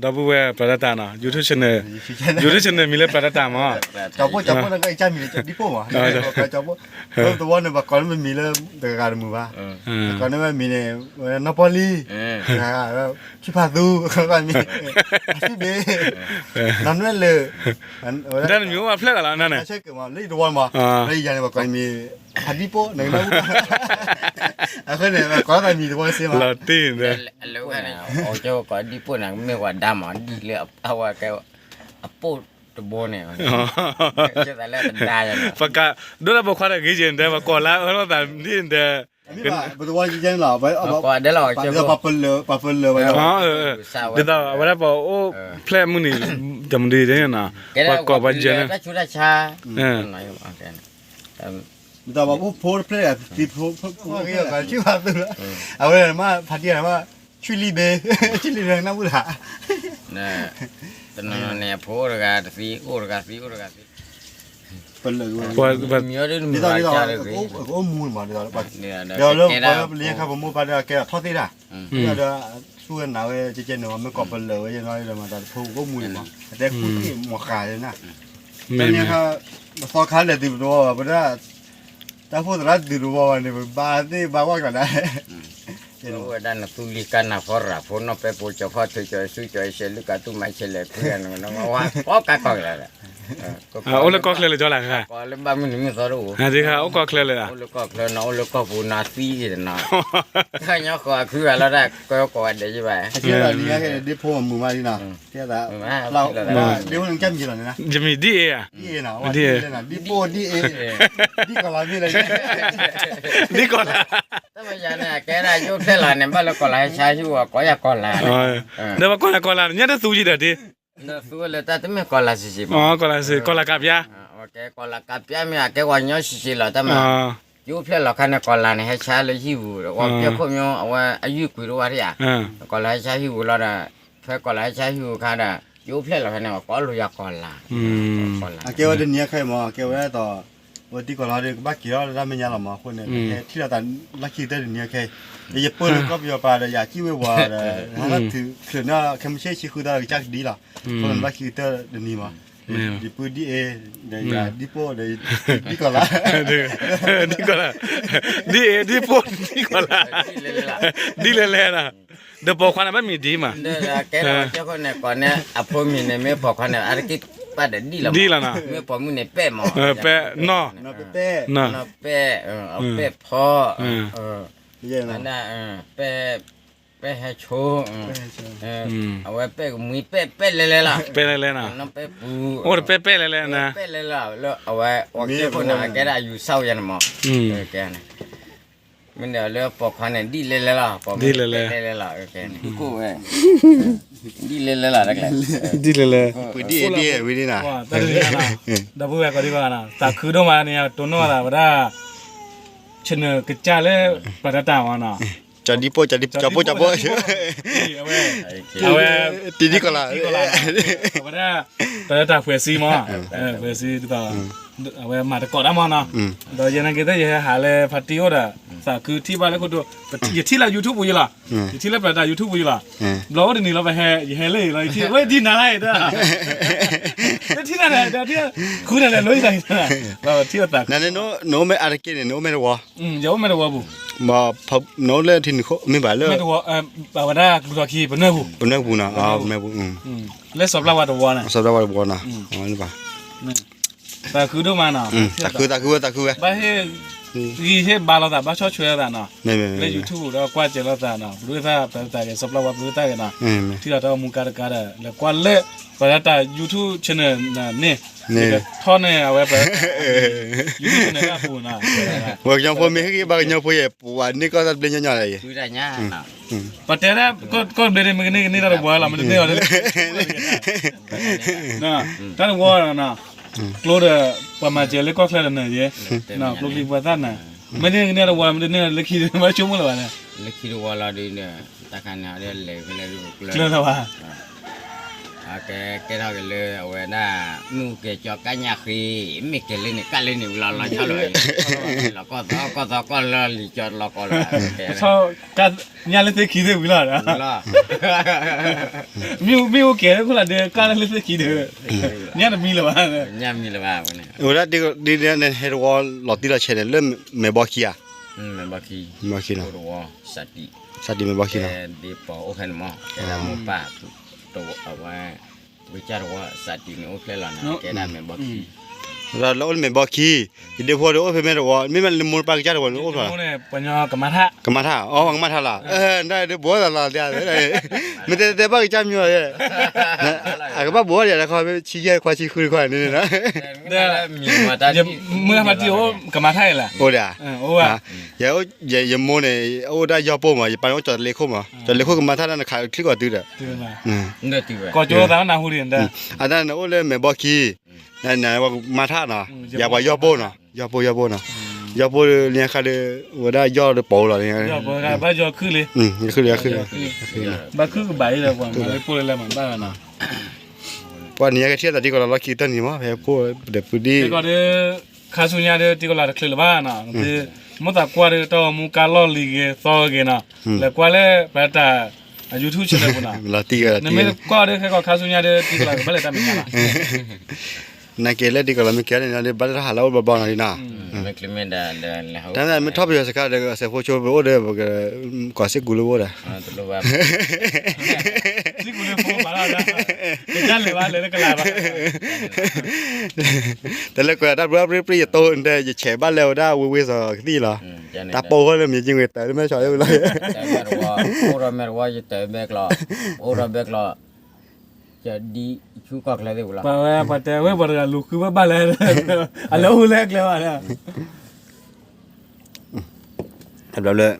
ဒီပုၢ်ဝဲၢ်ပျၢၤတၢ်တၢ်နီၤ YouTube channel, YouTube channel မံၤလၢပျၢၤတၢ်တၢ်မး, ကၠီပိၢ် ကၠီပိၢ်န့ၣ်ကဲအံၤကၢ်မံၤန့ၣ် ဒံပိၢ်မး, ကၠီပိၢ်, သဝီန့ၣ် ပှၤကိးန့ၢ်မံၤလၢတဂၤဂၤတမုာ်ဘၣ်, ကိးန့ၢ်ဝဲမံၤန့ၣ် ဝဲနီၢ်ပီၢ်လံ, ဖံဖးသူ, မံၤ, နီၢ်နွဲၣ်လၢာ်, တၢ်နမံၤအိၣ်အဖျဲၣ်ဂၤလီၤန့ၣ်, လၢယၤန့ၣ် ပှၤကိးမံၤ ဖးဒံပိၢ်န့ၣ်, အဃိန့ၣ် ပှၤကိးတၢ်မံၤတဝီစ့မး, လီၤတံၢ်န့ၣ် အကၠိကိးဒံပိၢ်န့ၣ် မ့ၢ်ဝဲဒၣ်မး ဒ်လၢအဝဲကဲ အပိၢ်တဘိန့ၣ်, ပကး ဒိၣ်လၢပိာ်ခွါတဂ့ၤက့ၤဒီး ပကိးလၢအၢၣ်လီၤသးဒ်ဒီး, ပတဝီယဲန့ၣ်လီၤ, ပှၤပလၢာ်, ပှၤပလၢာ်ဝဲ, ဒ်သိးအဝဲဒၣ်ပှၤအိၣ်ဖျဲၣ်မုၢ်နံၤ, တမုၢ်ဒံးန့ၣ်, ပှၤကိးပှၤယဲန့ၣ်, ဒ်သိးပှၤအိၣ်ဖိတဖျၢၣ်, အဝဲမ့ၢ်ဖးတံၢ်မး, ဆွံလံဘ့, ဆွံလံဘ့နၢ်ပူၤလၢ်, တနီၤနီၤန့ၣ် အဖိအိၣ်တဂၤတသံ, အိၣ်တဂၤသံ, အိၣ်တဂၤသံ, ပလၢာ်ဝဲ, ဒ်သိးဒ်သိး, အိၣ်မူမး, ဒီးလၢပလၢခါပမိၢ်ပၢ်ဒီးကဲထီၣ်သ့တၢ်, ဒီးသူဝဲနၤဝဲကဲကဲန့ၣ် မ့ၢ်ကိးပလၢာ်ဝဲယဲနီၤ ဒီးမၤတၢ်တဖိကအိၣ်မူန့ၣ်မး, အတဲခူၣ်သ့ၣ်မီၤဃာ်န့ၣ်, တနံၤခါ, ပသီခါလဲၤသုးတဝီဘၣ်, ပဒၣ် တၢ်ဖိသရၣ်သုးတဝီဘၣ်န့ၣ် ပဘါသ့ၣ်ဘါဝဲကျါဒၣ်, ဝဲဒၣ်နသူလံၤကါနၤဖီရၤဖိနီၢ်ပဲပူၤ ကၠီၤဖီၣ်ထုးကၠီၤဆူကၠီၤဆဲး လုၢ်ကးသူၣ်မၤဆဲးလဲၤဖုဂၤန့ၣ် ဝဲကိးကးကီၢ်ကလၢာ်, အိၣ်လၢကီၢ်ချၢလၢာ်ကၠီလၢ်, ကီၢ်လၢဘၣ်မုၢ်နံၤမုၢ်သီတအိၣ်, အိၣ်လၢကီၢ်ချၢနီၤ အိၣ်လၢကီၢ်ပူၤနီၤ သံယဲၢ်နီၤ, တၢ်ညီဃီအခုဂၤလီၤဒၣ် ကီၢ်ကိးဂၤဒဲးယဘၣ်, ဒ့ဖိမုာ်မးလံနီၤ, ဒ့ဖိန့ၣ်ကၢ်မံၤလီၤန့ၣ်, ယမံၤဒ်အ့ၣ်ဧါ, ဒ်အ့ၣ်, ဒ်ပိၢ်ဒ်အ့ၣ်, ဒ်ကီၢ်လၤမ့ၢ်လၢ, ဒ်ကီၢ်လၤ တၢ်မယၤန့ၣ် အကဲဒၣ်ယိၣ်ဖျဲၣ်လီၤန့ၣ် ဘၣ်လၢကီၢ်လၤဟဲဆါဟံၣ်ဝဲ ကိးယၤကီၢ်လၤ, ဒီးပှၤကိးလၤကီၢ်လၤန့ၣ် ညါတသူယံၤဒီးဒ့, သူဝဲလၢတၢ်တမ့ၢ်ကီၢ်လၤစံးစံးမး, ကီၢ်လၤစံး ကီၢ်လၤကးပျါ, ကဲကီၢ်လၤကးပျါမ့ၢ် အကဲဝဲညီစံးစံးလီၤ တၢ်မၤ, ယိၣ်ဖျဲၣ်လီၤခါန့ၣ် ကီၢ်လၤန့ၣ် ဟဲဆါလၢဟံၣ်ပူၤ ဝဲပျဲၢ်ခိၣ်မၠိ အဝဲအယုၢ်ကွံာ်တဝၢတယၤ, ကီၢ်လၤဟဲဆါဟံၣ်ပူၤလီၤဒီး, ဖဲကီၢ်လၤဟဲဆါဟံၣ်ပူၤခါဒီး, ယိၣ်ဖျဲၣ်လီၤခါန့ၣ် ကိးလိာ်ယၤကီၢ်လၤ, အကဲဝဲတနံၤအခဲအံၤမး ကဲဝဲဒၣ်သိး, ဝဲတံၢ်ကီၢ်လၤဒီး ကဘၣ်က့ၤထီၣ်လၢတၢ်မဲာ်ညါလီၤမး အဃိန့ၣ် ပဟဲထံၣ်လိာ်သးလၢခံကတၢၢ်တနံၤအခဲအံၤ, ယပၢၢ်လၢကီၢ်ပယီၤပၤဒီး ယၤစံၣ်ဝ့ၤဝီၤဒီး ဟးထီၣ်ထုးချုးန့ၣ် ခဲမုၢ်ဆ့ၣ်ဆံဃုသီဒီး ကစၢ်ကဒံလီၤ, အဃိန့ၣ်လၢခံကတၢၢ်တနံၤမး, ယပုၢ်ဒ်အ့ၣ်, ဒီးယဒ်ပိၢ်ဒီး, ဒ်ကီၢ်လၤ, ဒ်ကီၢ်လၤ, ဒ်အ့ၣ်ဒ်ပိၢ်, ဒ်ကီၢ်လၤ, ဒ်လဲၤလဲၤ, ဒီးပိာ်ခွါန့ၣ် ဘၣ်မံၤဒ်မး, ကဲန့ၣ် ကိးန့ၣ် အဖိမံၤန့ၣ် မ့ၢ်ပိာ်ခွါန့ၣ် အါတက့ၢ်ပာ်ဒီးဒ်လီၤ, ဒ်လီၤနီၤ, မ့ၢ်ပိာ်မုၣ်န့ၣ် ပဲၣ်မး, ပဲၣ်, နီၢ်, နီၢ်ပဲၣ်, ပဲၣ်ဖီ, ပဲၣ်, ပဲၣ်ဟဲဆိ, အဝဲပဲၣ်ကမှံ ပဲၣ် ပဲၣ်လဲၤလဲၤလီၤ, ပဲၣ်လဲၤလဲၤနီၤ, နီၢ်ပဲၣ်ပူၤ, အိၣ်ဒီးပဲၣ်ပဲၣ်လဲၤလဲၤနီၤ, ပဲၣ်လဲၤလဲၤလီၤ လၢအဝဲ အကဲဖိန့ၣ် အကဲဒၣ်အယူၤစၢ်ဝဲယၤန့ၣ်မး, ကဲန့ၣ် မ့ၢ်န့ၣ်လၢပိာ်ခွါန့ၣ် ဒ်လဲၤလဲၤလီၤ, ပိာ်မုၣ်ဒ်လဲၤလဲၤလီၤ, ဒ်လဲၤလဲၤလီၤ, ဒ်လဲၤလဲၤ, ဒ်လဲၤလဲၤ, ဝံၤဒ်အ့ၣ်ဒ်အ့ၣ်ဝံၤဒ်နီၤ, ဒီပုၢ်ဝဲၢ်ကိးဒံကီးနီၤ သးခုဒိၣ်မးန့ၣ် တိၢ်နီၣ်သးဝဲဒၣ် channel ကစၢ်လၢပှၤတၢ်တၢ်မးနီၤ, ကၠီဒံပိၢ် ကၠီဒံပိၢ် ကၠီပိၢ် အဝဲ တံၤဒံကီၢ်လၤ, အဝဲဒၣ် ပှၤတၢ်တၢ်ဖှဲးစံမး, ဖှဲးစံဒ်သိး အဝဲမၤတကိးတၢ်မးနီၤ, ဒီးယနာ်က့ၤသ့ၣ် ယဟဲဟးလၢဖါတံၢ်အိၣ်ဒီး သးခုထံၣ်ဘၣ်လၢခိၣ်ဒိၣ်, ယထံၣ်လၢ YouTube ပူၤယလီၤ, ယထံၣ်လၢပှၤတၢ် YouTube ပူၤယလီၤ, ဘျီအိၣ်တနံၤလီၤ ပဟဲ ယဟဲလၢအံၤလီၤ ယထံၣ်ဝဲဒ်နၤလၢအံၤတၢ်, တထံၣ်နၤဒီး တထံၣ်နၤဒီး ထံၣ်အသး, နအိၣ်မ့ၢ်အါတက့ၢ်န့ၣ် နအိၣ်မ့ၢ်တဝီ, ယအိၣ်မ့ၢ်တဝီပူၤ, နအိၣ်လၢထံနုာ်ခိၣ် မ့ၢ်ဘၣ်လၢ အဝဲဒၣ်ကျူထီၣ်ခံ ပနွဲၢ်ပူၤ, ပနွဲၢ်ပူၤနီၤ, ပနွဲၢ်ပူၤ, လၢစီၤပျၢ်ဝါတဝီန့ၣ်, စီၤပျၢ်ဝါတဝီနီၤ, သးခုဒိၣ်မးနီၤ, သးခု သးခုဝဲ သးခုဝဲ, ဘၣ်ဟ့ၣ်ဂံၢ်ဟ့ၣ်ဘါလိာ်သး ဘၣ်ဆီၣ်ထွဲလိာ်သးနီၤ, လၢ YouTube ဒီးကွၢ်စဲးလိာ်သးနီၤ, ပဒိၣ်သၣ်ပသးဂ့ၤ စီၤပျၢ်ဝါပဒိၣ်သၣ်ဂ့ၤနီၤ, ထံၣ်လီၤတၢ်အိၣ်မူကါတကါဒီး လဲၤကွၢ်လၢ ပှၤတၢ် YouTube channel န့ၣ်, ထီၣ်န့ၢ်အဝဲပှၤ YouTube channel အပူၤနီၤ, ပှၤကညီဖိမ့ၢ်ဟ့ၣ်ဂံၢ်ဘါကညီဖိယဲၢ် ပှၤန့ၢ်ကီၢ်တၢ်တဘျ့ညီညီလၢၤယဲၢ် ပတဲဒၣ် ကီၢ်တဘျ့န့ၣ် မ့ၢ်ကန့ၢ်ကန့ၢ်တၢ်တဝီလီၤ, မ့ၢ်တန့ၢ်အီၤလၢ တၢ်တဝီနီၤ, ကျိဒီး ပှၤမၤစၢၤလၢကီၢ်ချၢတနၢၤယဲၢ်, ကျိချံပှၤသၣ်နၤ, မ့ၢ်တန့ၢ်ကန့ၢ်တၢ်တဝီ မ့ၢ်တန့ၢ်လၢခံ မ့ၢ်ဆိကမိၣ်လၢၤဘၣ်, လၢခံတဝီလီၤဒ်န့ၣ်, တၢ်ခါန့ၣ် ကျၢၤလီၤဘၣ် ကဲ ကဲထီၣ်က့ၤလၢအဝဲဒၣ် မ့ၣ်အူကဲကၠီကၣ်ညၣ်ဃ့, မ့ၢ်ကဲလၢန့ၣ် ကၣ်လၢန့ၣ်ဝံၤလီၤ လီၤဆီလီၤ, လီၤကီၢ်သီ ကီၢ်သီကီၢ်လီၤလံၤကၠီလီၤကီလီၤ, ညၣ်လၢသ့ၣ်ခံသ့ၣ်ဝံၤလီၤ, မ့ၣ်အူကဲလၢခိၣ်လီၤဒီး ကၣ်လၢသ့ၣ်ခံဒီး ညၣ်တမံလၢၤဘၣ်, ညၣ်မံလၢၤဘၣ်, အဝဲဒၣ်ဒ်န့ၣ် ဟဲတဝီလီၤတံၢ်လီၤဆဲးန့ၣ် လၢမဲာ်ဘီခံဧါ, မဲာ်ဘီခံ, မဲာ်ဘီခံလီၤ, စးတံၢ်, စးတံၢ်မဲာ်ဘီခံလီၤ, ဒ်ပှၤအိၣ်ဖဲန့ၣ်မး ကဲဒၣ်မိၢ်ပၢ် အဝဲ ဝဲကၢ်တဝီ စးတံၢ်န့ၣ်အိၣ်ဖျဲၣ်လီၤန့ၣ် ကဲဒၣ်မဲာ်ဘီခံ, လၢအိၣ်လၢမဲာ်ဘီခံ, ယဒ့ဖိဒီးအိၣ်ဖဲမဲာ်တဝီ မ့မ့ၢ်လၢမိၢ်ပၢ်ကစၢ်တဝီန့ၣ်အိၣ်ဖျဲၣ်လီၤ, ကမၤထၣ်, အီ ပှၤကမၤထၣ်လီၤ, ဒ်ဘိးသးလီၤ, မ့ၢ်တဲတဲဘၣ်ကစၢ်မံၤလီၤ, အကဘၣ်ဘိးဒ်တခီ ဆံယဲၢ်ခွါဆံဃုတခီန့ၣ်, မုၢ်အမၤတံၢ်အိၣ်ကမၤထၣ်အံၤလၢ, အိၣ်ဒၣ်, ယမိၢ်န့ၣ် အိၣ်ဒၣ်ယီၢ်ပိၢ်မး ယပၢ်န့ၣ်အိၣ်ကၠီၤတလ့ခိၣ်မး ကၠီၤတလ့ခိၣ်ကမၤထၣ်ဒၣ်နခးချံကီၢ်တုဒီး, ကီၢ်ကၠိသးနၢ်ဟူဒံး, အတၢ်န့ၣ်အိၣ်လၢမဲာ်ဘီခံ, နပှၤကမၤထၣ်နီၤ, ယပှၤယီၢ်ပိၢ်နီၤ, ယီၢ်ပိၢ်ယီၢ်ပိၢ်နီၤ, ယီၢ်ပိၢ်လၢညါခါဒီး ဝဲဒၣ်ယီၢ်ဒီးပိာ်လီၤ, ဘၣ်ယီၢ်ခုၣ်လံ, ခုၣ်လံ, ဘၣ်ခုၣ်ကဘၣ်အံၤဒီး ပှၤမၤလၢပိၢ်လၢလဲၤမၤဘၣ်လီၤနီၤ, ပှၤနံၤညါကထံၣ်သးတံၢ်ကီးလီၤလီၢ်ခံတၢ်နံၤမး ဖဲဖိဒီးပူၤဒံး ခါဆူညါဒီး တံၤကီၢ်လီၤတချုးလၢၤဘၣ်နီၤ, မိၢ်သးကွၢ်ဒီး တၢ်ဂီၤမူကါလီၢ်လံၤဂ့ၤသီဂ့ၤနီၤ, လဲၤကွၢ်လၢပတၢ် YouTube channel ပူၤနီၤ, နမ့ၢ်ကွၢ်ဒီးခဲကီးခါဆူညါဒီး တံၤကီၢ်လီၤကဘၣ်လဲၤတၢ်မဲာ်ညါလီၤ, နာ်က့လၢတံၤကီၢ်လီၤမ့ၢ်ကဲန့ၣ်ဒီး ဘၣ်လၢတၢ်ဟးလၢအိၣ်ဘျီဘျီနီၤဒ်နီၤ, တၢ်မ့ၢ်ထီၣ်ပယီၤစခါဒီး အစဲးဖိဆိပအိၣ်ဒီး ပကကိးစ့ၢ်ကူးလၢပအိၣ်ဒီး တၢ်လဲၤဘၣ်လဲၤလၢကလၤဘၣ်, တလဲၤကွဲးတၢ်ဘျၢပြံပြံယတိၢ်ဒီး ယဆဲးဘၣ်လဲၤဝဲဒၣ်ဝ့ၢ်ဝ့ၢ်စီၤကသံၣ်လီၤ, တၢ်ပိာ်ဝဲလၢမံၤက့ၤဝဲတၢ်လၢမဲာ်ဆီးလၢဝံၤလီၤ, အိၣ်ဒီးမဲာ်တဝီယတၢ်ဘဲကျီ, အိၣ်ဒီးဘဲကျီ, ယဒ်ဆူကီၢ်ချၢသ့ၣ်ပူၤလီၤ, ပှၤဝဲပှၤတဲဝဲပှၤတဂၤလူၤဃုဘၣ်ဘၣ်လဲၣ်, အလဲၤအိၣ်လၢကျဲဘၣ်လဲၣ်, တဘျီလၢ